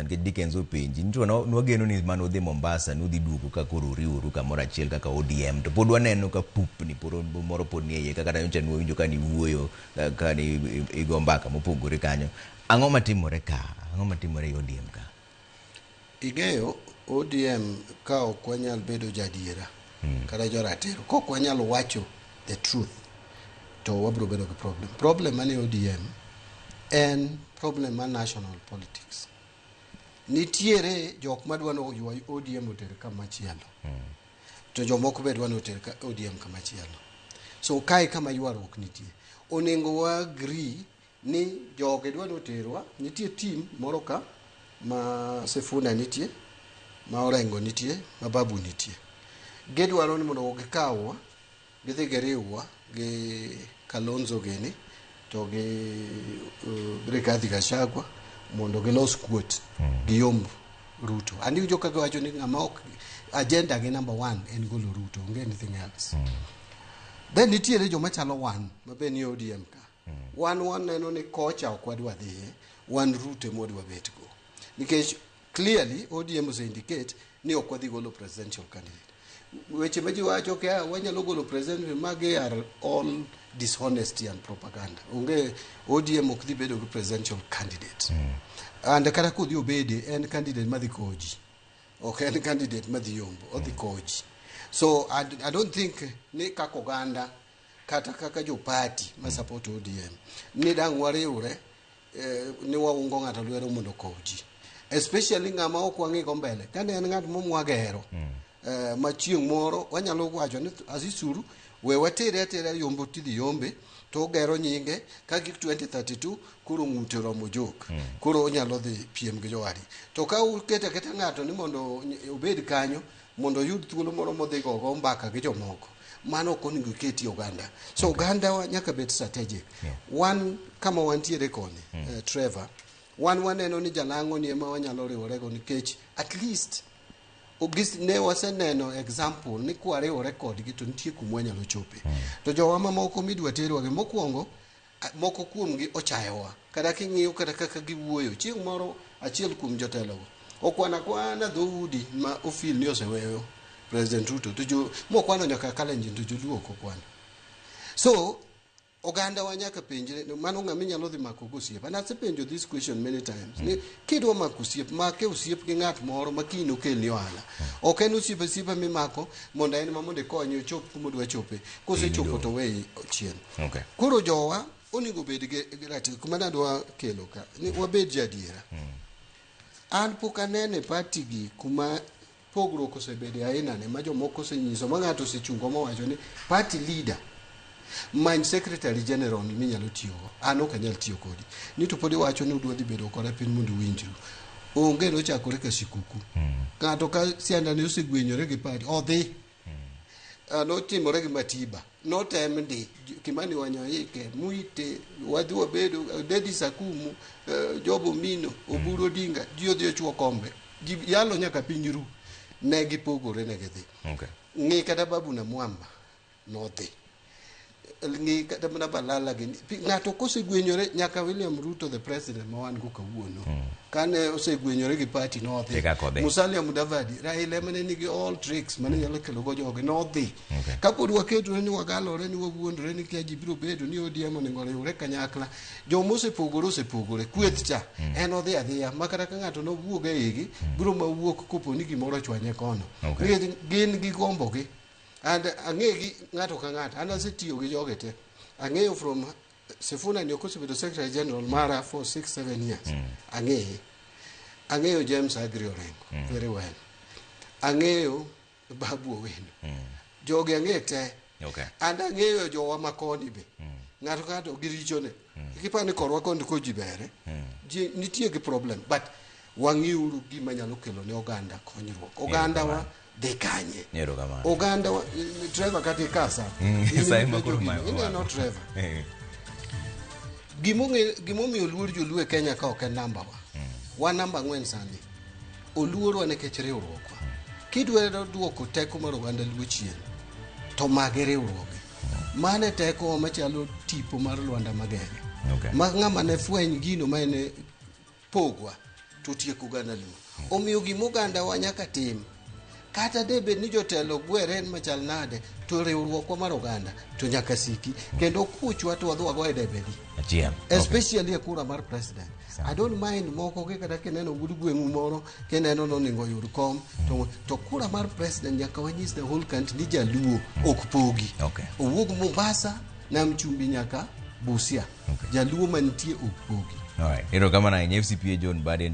Nikech Dickens openji ni to nwageno ni mane udhi Mombasa nudhi duogo ka koro uriworu kamoro achiel kaka ODM, to pod waneno ka pupni pod moro pod nie iye, kaka nyocha nwawinjo ka niwuoyo ka ni igo mbaka mopogore kanyo. Ang'o matimore ka? Ang'o matimore e ODM ka? Ing'eyo ODM ka ok wanyal bedo jadiera kata joratiro, ka ok wanyal wacho the truth, to wabiro bedo gi problem. Problem mane ODM en problem mar national politics. Nitiere jok madwa ni oywa ODM oter kama chielo, to jomoko be dwa ni oter ODM kama chielo. So kae kama ywaruok nitie. Onego wa agree ni jogi dwa ni oterwa. Nitie team moro ka ma Sifuna nitie, ma Orengo nitie, ma Babu nitie. Gidwaro ni mondo gikawwa, gidhi giriwwa gi Kalonzo gini to gi Rigathi Gachagua mondo gilos kuot giyomb Ruto. And iwinjo ka giwacho ni ng'ama ok agenda gi number one en golo Ruto, onge anything else. Then nitiere joma chalo wan ma be ni ODM ka. Wan waneno ni kocha ok wadwa dhiye, wan Ruto ema wadwa bet go. Nikech clearly ODM ose indicate ni ok wadhi golo presidential candidate. Weche ma ji wacho ke wanyalo golo president, magi are all dishonesty and propaganda. Onge ODM ok dhi bedo gi presidential candidate. And kata kodhi obede, en candidate madhi kowo ji. Ok en candidate madhi yombo, odhi kowo ji. So I don't think ni kaka oganda kata kaka jo party ma support ODM ni dang' wariwre ni waungo ng'ato lwedo mondo okow ji. Especially ng'ama ok wang'igo mbele. Kane en ng'at momwagero ma chieng' moro wanyalo wacho ni Azisuru we watere atera yombo tidhi yombe to ogero nyinge ka gik 2032 koro ng'ute oromo jok, koro onyalo dhi piem gi jowadgi. To ka uketo aketa ng'ato ni mondo obed kanyo mondo oyud thuolo moro modhi gogo mbaka gi jomoko, mano ok onego iketi oganda. So oganda wa nyaka bed strategic. Wan kama wantiere koni, Trevor, wan waneno ni jalang'o ni ema wanyalo riworego nikech at least ne waseneno example ni kwariwore kodgi to nitie kuma wanyalo chope. To jowa mamoko midwa terwa gi mokwongo, moko kuomgi ochayowa. Kata king'iyo kata kaka giwuoyo, chieng' moro achiel kuom jotelogo okwano akwana dhoudi ma ofil ni oseweyo President Ruto, to jo mokwano nyaka Kalenjin, to joluo ok okwano. So oganda wa nyaka penjre ni mano ng'ama inyalo dhi mako go osiep. And asepenjo this question many times ni kidwa mako osiep, make osiep gi ng'at moro ma kiny nokelni ohala. Ok en osiep asiepa mimako mondo en ma mondo ikonye ochop kuma odwa chope, kosechopo to weyi chien. Koro jowa onego bed gi ratiro. Kuma nadwa kelo ka ni wabed jadiera. An pok aneno e party gi kuma pogruok osebede aina ne ma jomoko osenyiso ma ng'ato osechungo mowacho ni party leader many secretary general minyalo tiyogo, an ok anyal tiyo kodi, ni to pod iwacho ni udwa dhi bedo koda piny mondo uwinjru. Onge nochakore ka sikuku. Ng'ato ka siandane osegwenyore gi party odhi. Notimore gi Matiba, notem ndi Kimani Wanyoike, Mwite, wadhi wabedo Dedi Sakumu, Job Omino, Oburu Odinga, ji odhi ochuo kombe, ji yalo nyaka piny ru, ne gipogore, ne gidhi. Ng'i kata Babu na Mwamba nodhi, ng'i kata mana Balala gini. Ng'ato kosegwenyore nyaka William Ruto the president ma wan go kawuono, kane osegwenyore gi party nodhi. E kaka odhi. Musalia Mudavadi, Raila ema ne nigi all tricks mane nyalo kelo go jogi, nodhi. Kapod waketore ni wagalore ni wawuondore ni kia ji biro bedo ni ODM onego oriwre kanyakla, joma osepogore osepogore. Kweth cha en odhi adhiya ma kata ka ng'ato nowuog e igi biro mawuok kopo ni gimoro ochwanye kono. Nikech gin gi gombogi. And ang'e gi ng'ato ka ng'ato, an asetiyo gi jogi te. Ang'eyo from Sifuna ni ok osebedo secretary general mara for 6 7 years. Ang'eye. Ang'eyo James Agri Orengo very well. Ang'eyo Babu Owino. Jogi ang'e te. And ang'eyo jowa makoni be. Ng'ato ka ng'ato gi richone. Kiparo ni korwa koni ko ji bere. Ji nitie gi problem, but wang'iuru gima nyalo kelo ne oganda konyruok. Oganda wa dhi kanye? Erokamano. Oganda wa, Trevor kata ikasa. Sa ema koro mayo Ineno wako. Trevor. Gimomiyo oluor joluo e Kenya ka ok en namba wa. Wan namba 4 sani. Oluorwa nikech riwruokwa. Kidwaro duoko teko mar oganda luo chien, to mage riwruoge. Mano e teko machalo tipo mar Lwanda Magere. Ma ng'ama ne fweny gino ma en pogwa. To tieko oganda Luo. Omiyo gima oganda wa nyaka tim, kata de bed ni jotelo gwere machal nade, to riwruokwa mar oganda to nyaka siki kendo kuchwa to wadhi wagoye debedi. Achiel. Especially e kura mar president. I don't mind moko gi kata kineno wuod gweng'u moro kineno noningo oyud kom to kura mar president nyaka wanyis the whole country ni jaluo ok pogi. Owuog Mombasa, Nam Chumbi nyaka Busia. Jaluo mantie ok pogi. All right. Erokamano ahinya FCPA John Mbadi.